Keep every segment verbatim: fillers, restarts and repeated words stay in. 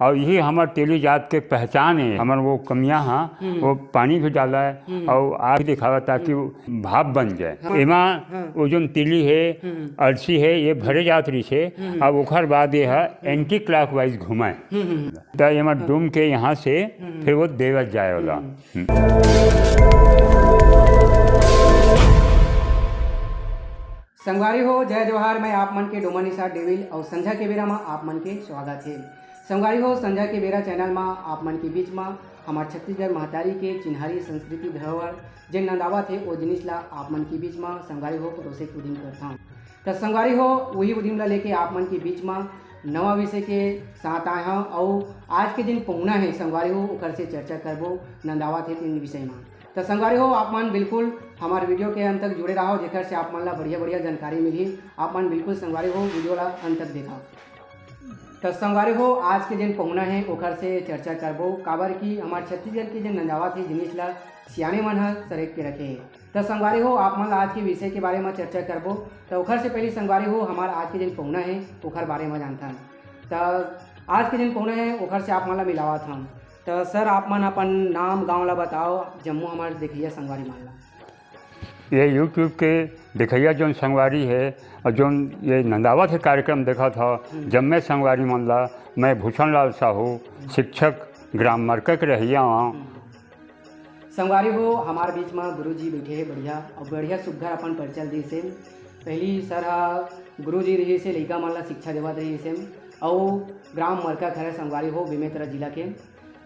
अउ यही हमर तेली जात के पहचान हे। हमर वो कमिया हा, हम्म। वो पानी भी डाला है हम्म। अउ आग दिखावा ताकि हम्म। वो भाप बन जाए। हाँ। एमा हाँ। वो जोन तिली है, हम्म। अलसी है, ये भरे जात रहिस हे। हम्म। अब ओखर बाद ये हा एंटी क्लॉकवाइज घुमाए। हम्म, हम्म। त एमा डूम के यहाँ से हम्म। फिर वो देवत जाए वाला। हम्म। हम्म। संगवारी हो, जय जोहार। मैं आप मन के डोमा निषाद डेविल अउ संझा के बेरा म आप मन के स्वागत हे। संगवारी हो, संझा के बेरा चैनल म आप मन के बीच म हमर छत्तीसगढ़ महतारी के चिन्हारी संस्कृति धरोहर जेन नंदावत हे, ओ जिनिस ला आप मन के बीच म संगवारी हो परोसे के उदिम करथन। त संगवारी हो, उही उदिम ला लेके आप मन के बीच म नवा विषय के साथ आए हंव अउ आज के जेन पहुना हे संगवारी हो, ओकर से चर्चा करबो नंदावत हे तेन विषय म। त संगवारी हो, आप मन बिल्कुल हमर वीडियो के अंत तक जुड़े रहव, जेकर से आप मन ला बढ़िया-बढ़िया जानकारी मिलही। आप मन बिल्कुल संगवारी हो, वीडियो ला अंत तक देखव। त संगवारी हो, आज के जेन पहुना हे, ओकर से चर्चा करबो, काबर कि हमर छत्तीसगढ़ के जेन नंदावत हे जिनिस ला सियाने मन ह सरेक के रखे हे। त संगवारी हो, आप मन ला आज के विषय के बारे म चर्चा करबो। त ओखर से पहिली संगवारी हो, हमर आज के जेन पहुना हे, ओखर बारे म जानथन। त आज के जेन पहुना हे, ओखर से आप मन ला मिलावत हन। त सर, आप मन अपन नाम, गांव ला बताओ, जम्मो हमर देखइया संगवारी मन ला। ये YouTube के देखइया जोन संगवारी हे अउ जोन ये नंदावत हे कार्यक्रम देखत हव, हम्म। जम्मे संगवारी मन ला मैं भूषण लाल साहू, शिक्षक ग्राम मरका के रहइया हंव। हम्म। संगवारी हो, हमार बीच म गुरुजी बइठे हे, बढ़िया अउ बढ़िया सुग्घर अपन परिचय दिस हे। पहिली सर ह गुरुजी रहिस हे, लइका मन ला शिक्षा देवत रहिस हे अउ ग्राम मरका घर हे संगवारी हो, बेमेतरा जिला के।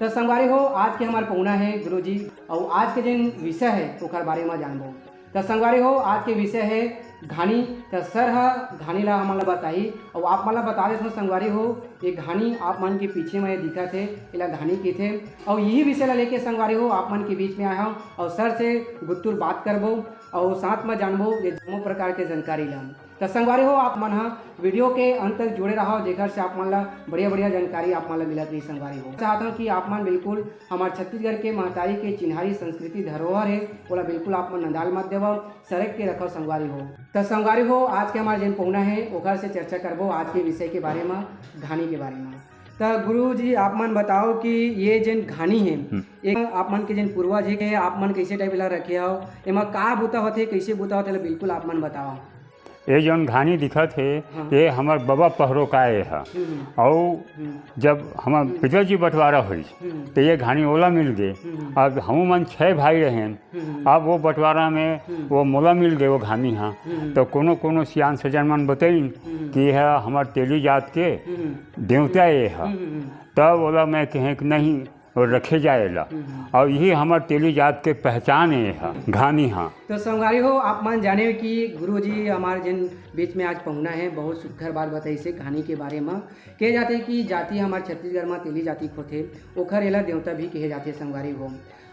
त संगवारी हो, आज के हमार पहुना हे गुरुजी, अउ आज के जेन विषय हे ओकर बारे म जानबो। त संगवारी हो, आज के विषय हे घानी। त सर ह घानी ला हमन ला बताही, अउ आप मन ला बता देथन संगवारी हो, ये घानी आप मन के पीछे म ये दिखत हे, एला घानी कहिथे। अउ यही विषय ला लेके संगवारी हो, आप मन के बीच में आए हंव, अउ सर से गुत्तुर बात करबो, अउ साथ म जानबो ये जम्मो प्रकार के जानकारी ला। त संगवारी हो, आप मन ह वीडियो के अंत तक जुड़े रहव, जेकर से आप मन ला बढ़िया-बढ़िया जानकारी आप मन ला मिलत रही संगवारी हो। चाहत हंव कि आप मन बिल्कुल हमर छत्तीसगढ़ के महतारी के चिन्हारी संस्कृति धरोहर हे, ओला बिल्कुल आप मन नंदाल मत देवव, सरेक के रखव संगवारी हो। त संगवारी हो, आज के हमार जेन पहुना हे, ओकर से चर्चा करबो आज के विषय के बारे म, घानी के बारे म। त गुरु जी, आप मन बताओ कि ये जेन घानी हे, हम्म। एक आप मन के जेन पूर्वज हे, आप मन कैसे टाइप ला रखे हव, एमा का बूता होथे, कैसे बूता होथे, एला बिल्कुल आप मन बताओ। ये जौन घानी दिखत हे, हाँ। ये हमर बबा पहरो का ये ह। हम्म। अउ हम्म। जब हमर हम्म। पिताजी बंटवारा होइस, हम्म। त ये घानी ओला मिल गे। हम्म। अब हमू मन छह भाई रहेन, हम्म। अब वो बंटवारा में हम्म। वो मोला मिल गे, वो घानी ह। हम्म। त कोनो कोनो सियान सज्जन मन बतइन हम्म। कि ये ह हमर तेली जात के हम्म। देवता ये ह। हम्म, हम्म। तब ओला मैं कहें कि नहीं, अउ रखे जाए ला। हम्म। अउ यही हमर तेली जात के पहचान ए ह, घानी ह। तो संगवारी हो, आप मन जाने कि गुरुजी हमार जिन बीच में आज पहुना हे, बहुत सुग्घर बात बताइस हे घानी के बारे म। कहे जाथे कि जाति हमार छत्तीसगढ़ म तेली जाति होथे, ओखर एला देवता भी कहे जाथे संगवारी हो।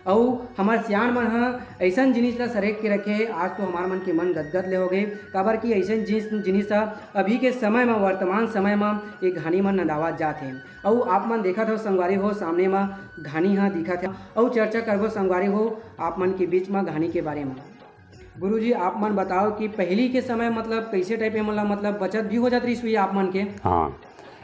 अउ हमार सियान मन ह अइसन जिनिस ल सरेक के रखे हे, आज तो हमार मन के मन गदगद ले हो गए, काबर कि अइसन जिनिस, जिनिस ह अभी के समय म, वर्तमान समय म ये घानी मन नंदावत जात हे। अउ आप मन देखत हो संगवारी हो, सामने म घानी ह दिखत हे। अउ चर्चा करबो संगवारी हो, आप मन के बीच म घानी के बारे म। गुरुजी, आप मन बताओ कि पहिली के समय मतलब कइसे टाइप ए, मतलब, मतलब बचत भी हो जात रहिस होही आप मन के? हाँ,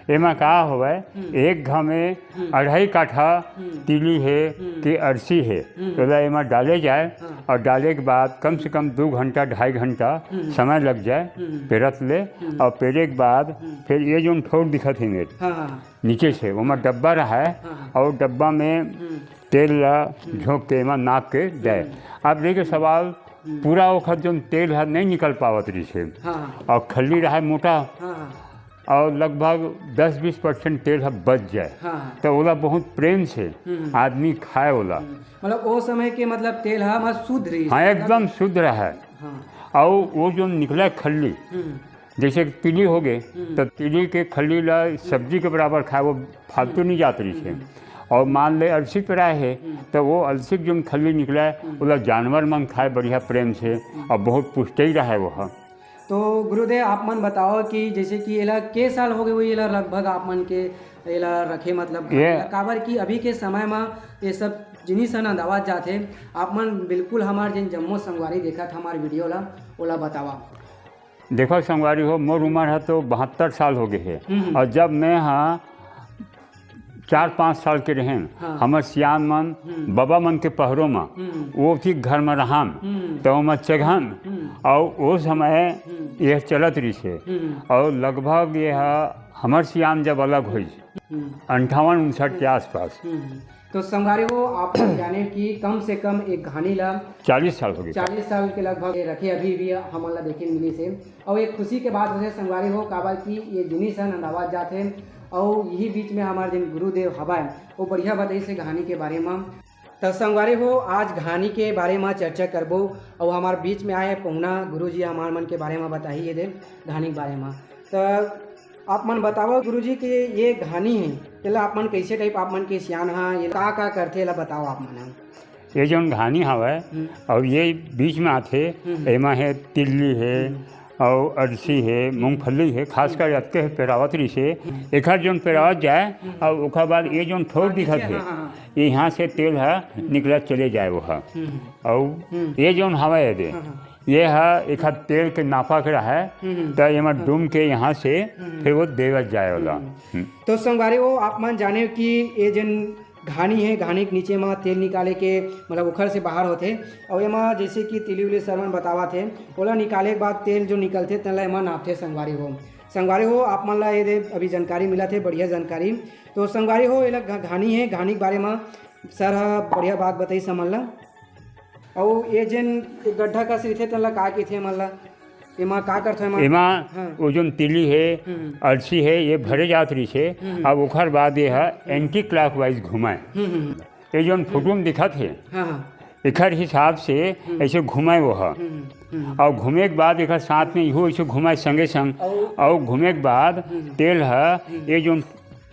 एमा का होवय, हम्म। एक घा में हम्म। अढ़ाई काठा हम्म। तिली हे हम्म। कि अरसी हे, हम्म। ओला एमा डाले जाए हाँ। अउ डाले के बाद कम से कम दू घंटा, ढाई घंटा हम्म। समय लग जाए हम्म। पेरत ले, हम्म। अउ पेरे के बाद हम्म। फिर ये जोन ठोर दिखत हे मेर, हाँ, हाँ, हाँ। नीचे से ओमा डब्बा रहय हाँ, हाँ। अउ डब्बा में हम्म। तेल ला हम्म। झोंक के एमा नाप के दे। हम्म। अब देखिए सवाल, हम्म। पूरा वक्त जोन तेल ह नहीं निकल पावत रहिस हे हाँ, हाँ। अउ खल्ली रहय मोटा हाँ, हाँ। अउ लगभग दस बीस परसेंट तेल ह बच जाए हाँ, हाँ। त ओला बहुत प्रेम से हम्म। आदमी खाए ओला। हम्म। मतलब ओ समय के मतलब तेल ह मतलब शुद्ध रहिस हाँ, हे। एकदम शुद्ध रहय। हाँ। अउ वो जो निकले खल्ली, हम्म। जैसे कि तिली हो गए, हम्म। तो तिली के खल्ली ला सब्जी के बराबर खाए, वो फालतू नहीं जात रहिस हे। हम्म। और मान ले अलसी पेराए हे, हम्म। तो वो अलसी के जो खल्ली निकला है, हम्म। ओला जानवर मन खाए बढ़िया प्रेम से, हम्म। और बहुत पुष्टि रहे वो ह। तो गुरुदेव, आप मन बताओ कि जैसे कि एला के साल हो गए हुई, एला लगभग आप मन के एला रखे, मतलब, ये काबर कि अभी के समय म ये सब जिनिस ह नंदावत जात हे। आप मन बिल्कुल हमार जिन जम्मो संगवारी देखत हमार वीडियो ला, ओला बतावा। देखो संगवारी हो, मोर उम्र ह तो बहत्तर साल हो गए हे, हम्म। और जब मैं हा चार पाँच साल के रहेन, हाँ। हमर सियान मन, हम्म। बबा मन के पहरो म, हम्म। वो ठीक घर म रहन, हम्म। त ओमा चघन, हम्म। अउ ओ समय हम्म। ये चलत रहिस हे। हम्म। अउ लगभग ये ह हमर सियान जब अलग होइस, हम्म। अंठावन उनसठ के आसपास। हम्म। तो संगवारी हो, आप लोग जाने कि कम से कम एक घानी ला चालीस साल हो गए। चालीस साल के लगभग ये रखे, अभी भी हमन ला देखे मिलिस हे। अउ एक खुशी के बात होथे संगवारी हो, काबर कि ये जिनिस ह नंदावत जात हे। अउ यही बीच में हमार जिन गुरुदेव हवय, वो बढ़िया बताइस हे घानी के बारे म। त संगवारी हो, आज घानी के बारे म चर्चा करबो। अउ हमार बीच में आए पहुना गुरुजी हमार मन के बारे म बताही ये दे घानी के बारे म। त आप मन बतावव गुरुजी कि ये घानी हे, तेला आप मन कैसे टाइप आप मन के सियान हा, ये का का करथे, एला बताओ आप मन हा। ये जौन घानी हवय, हम्म। अउ ये बीच में आथे, हम्म। एमा हे तिल्ली हे, हम्म। अउ अरसी हे, मूंगफली हे, खासकर अतके हे पेरावत रहिस हे। हम्म। एखर जौन पेरावत जाए, हम्म। अउ ओकर बाद ये जौन ठोक हाँ, दिखत नीचे, हे, हाँ, हाँ, हाँ। ये यहाँ से तेल ह हम्म। निकलत चले जाए वो ह। हम्म। अउ हम्म। ये जौन हवय ये दे, हाँ, हाँ। ये ह एखर तेल के नापा के रहय, हम्म। त एमा हाँ। डूम के यहाँ से हम्म। फिर वो देवत जाए वाला। हम्म। हम्म। तो संगवारी हो, आप मन जाने कि ये जन घानी हे, घानी के नीचे म तेल निकाले के, मतलब ओखर से बाहर होथे। अउ एमा जैसे कि तिली उली सरमन बतावत हे, ओला निकाले के बाद तेल जो निकलथे, तेन ला एमा नापथे संगवारी हो। संगवारी हो, आप मन ला ये दे अभी जानकारी मिलत हे, बढ़िया जानकारी। तो संगवारी हो, एला घ-, घानी हे, घानी के बारे म सर ह बढ़िया बात बताइस हमन ला। अउ ये जेन एक गड्ढा कस रहिथे, तेन ला का कहिथे हमन ला? एमा का करथे एमा? एमा हाँ। वो जोन तिली हे, हम्म। अलसी हे, ये भरे जात रहिस हे। हम्म। अब ओखर बाद ये ह एंटी क्लॉकवाइज घुमाए। हम्म, हम्म, हम्म। ये जोन फोटो में दिखत हे, हाँ, हाँ। एखर हिसाब से हम्म। ऐसे घुमाए वो ह। हम्म, हम्म। अउ घूमे के बाद एखर साथ में इहो ऐसे घुमाए संगे संग। अउ अउ घूमे के बाद हम्म। तेल ह हम्म। ये जोन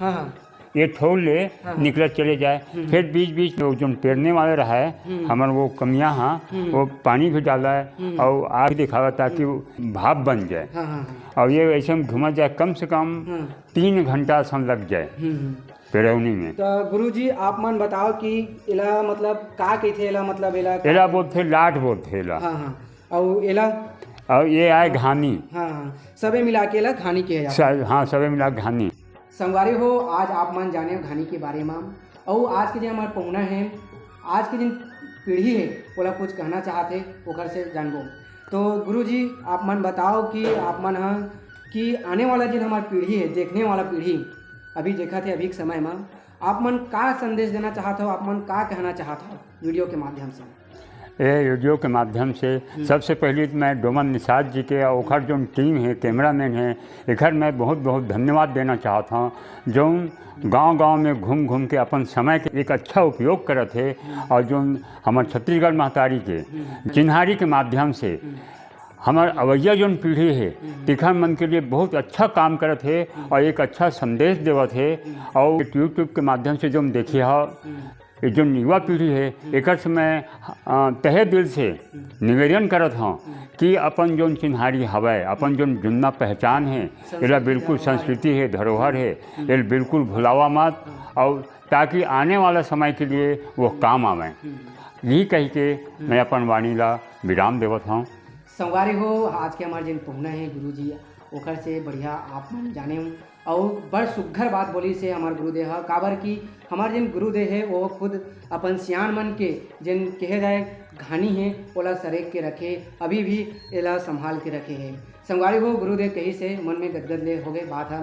हाँ, हाँ। ये ठोल ले हाँ, हाँ। निकलत चले जाए। हम्म। फिर बीच-बीच में वो जोन पेरने वाले रहा है, हम्म। हमर वो कमिया हाँ, हम्म। वो पानी भी डाला है हम्म। और आग दिखावा ताकि हम्म। वो भाप बन जाए। हाँ, हाँ, हाँ। और ये ऐसे में घुमा जाए, कम से कम हाँ। तीन घंटा सम लग जाए हम्म, हम्म। पेरौनी में। तो गुरुजी, आप मन बताओ कि एला मतलब का कहिथे, एला मतलब एला का एला बोलथे, लाट बोलथे एला। हाँ, हाँ। और एला? और ये आए घानी। हाँ, हाँ। सबे मिला के एला घानी कहे जाथे। स-, हाँ, सबे मिला के घानी। संगवारी हो, आज आप मन जाने घानी के बारे म, अउ आज के जे हमर पहुना हे, आज के जिन पीढ़ी हे, ओला कुछ कहना चाहत हे, ओकर से जानबो। तो गुरुजी, आप मन बताओ कि आप मन ह, कि आने वाला जिन हमर पीढ़ी हे, देखने वाला पीढ़ी, अभी देखत हे, अभी के समय म, आप मन का संदेश देना चाहत हो, आप मन का कहना चाहत हो वीडियो के माध्यम से? ए वीडियो के माध्यम से हम्म। सबसे पहले तो मैं डोमन निषाद जी के और ओखर जोन टीम है, कैमरामैन है, एखर मैं बहुत बहुत धन्यवाद देना चाहत हूँ, जोन गांव-गांव में घूम घूम के अपन समय के एक अच्छा उपयोग करत है हम्म। और जोन हमर छत्तीसगढ़ महतारी के हम्म। चिन्हारी के माध्यम से हम्म। हमर अवैया जोन पीढ़ी है, हम्म। तिखर मन के लिए बहुत अच्छा काम करत है हम्म। और एक अच्छा संदेश देवत है हम्म। और YouTube के माध्यम से जो हम देखे हो, हम्म। ये जो युवा पीढ़ी है, हम्म। एकर से मैं, अ, तहे दिल से हम्म। निवेदन करत हूँ हम्म। कि अपन जोन चिन्हारी हवय, अपन जोन जुन्ना पहचान है, संस्कृति एला बिल्कुल धरोहर है। संस्कृति है, धरोहर है, हम्म। एला बिल्कुल भुलावा मत, हाँ। और ताकि आने वाला समय के लिए वो हम्म। काम आवे। हम्म। यही कह के हम्म। मैं अपन वाणी ला विराम देवत हूँ। संगवारी हो, आज के हमर जिन पहुना हे गुरुजी, ओकर से बढ़िया आप मन जाने हो। अउ बड़ सुग्घर बात बोलिस हे हमर गुरुदेव ह, काबर कि हमर जिन गुरुदेव हे, वो खुद अपन सियान मन के जिन कहे जाए घानी हे, ओला सरेक के रखे, अभी भी एला संभाल के रखे हे। संगवारी हो, गुरुदेव कहिस हे, मन में गदगद ले हो गए बात ह।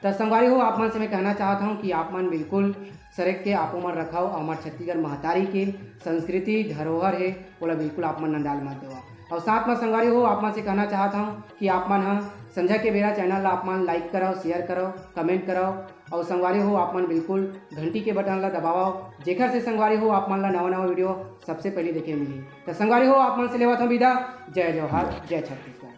त संगवारी हो, आप मन से मैं कहना चाहत हूँ कि आप मन बिल्कुल सरेक के आपो मन रखव, अउ हमर छत्तीसगढ़ महतारी के संस्कृति धरोहर हे, ओला बिल्कुल आप मन नंदाल मत देवव। अउ साथ म संगवारी हो, आप मन से कहना चाहत हूँ कि आप मन ह संझा के बेरा चैनल ला आप मन like करव, share करव, comment करव, अउ संगवारी हो, आप मन बिल्कुल घंटी के बटन ला दबावव, जेखर से संगवारी हो, आप मन ला नवा नवा वीडियो सबसे पहले देखे मिलही। त संगवारी हो, आप मन से लेवत हूँ विदा। जय जोहार, जय छत्तीसगढ़।